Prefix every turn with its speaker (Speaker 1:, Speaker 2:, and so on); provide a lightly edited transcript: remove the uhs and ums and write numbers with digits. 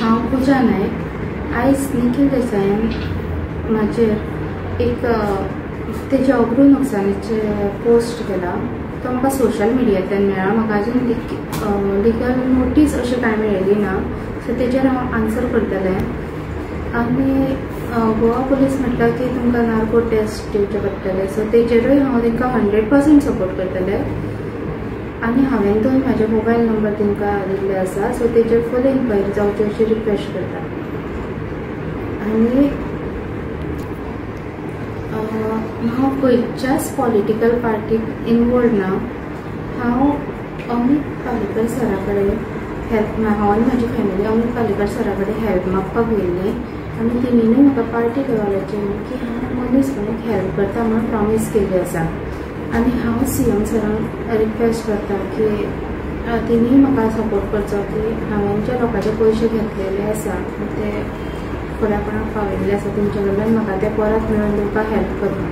Speaker 1: हांव पूजा नायक. आयज निखील देसायान म्हाजेर एक तेजे अब्रू नुकसानीचे पोस्ट केला. तो म्हाका सोशल मिडियांतल्यान मेळ्ळा. म्हाका अजून लिगल नोटीस अशें कांय मेळिल्ली ना, सो तेजेर हांव आन्सर करतलें. आनी गोवा पुलीस म्हटल्यार की तुमकां नार्को टेस्ट दिवचे पडटले, सो तेजेरूय हांव तांकां 100% सपोर्ट करतलें. आनी हांवें तो म्हाजे मोबायल नंबर तांकां दिल्ले आसा, सो तेजेर फूल इन्क्वायरी जावची अशी रिक्वेस्ट करता. आनी हांव खंयच्याच पॉलिटिकल पार्टीक इनवॉल्व ना. हांव अमीत पालेकर सरा कडेन हेल्प, हांव आनी म्हाजी फॅमिली अमीत पालेकर सरा कडेन हेल्प मागपाक गेल्ली आनी तेणीनूय म्हाका पार्टी लेवलाचेर की हांव मनीस म्हणून हेल्प करता म्हणून प्रॉमीस केल्ली आसा. आनी हांव सीएम सरांक रिक्वेस्ट करता की तेणीय म्हाका सपोर्ट करचो की हांवें जे लोकांचे पयशे घेतलेले आसा ते फुडें कोणाक पावयल्ले आसा तेंच्या कडल्यान म्हाका ते परत मेळोवन दिवपाक हेल्प करता.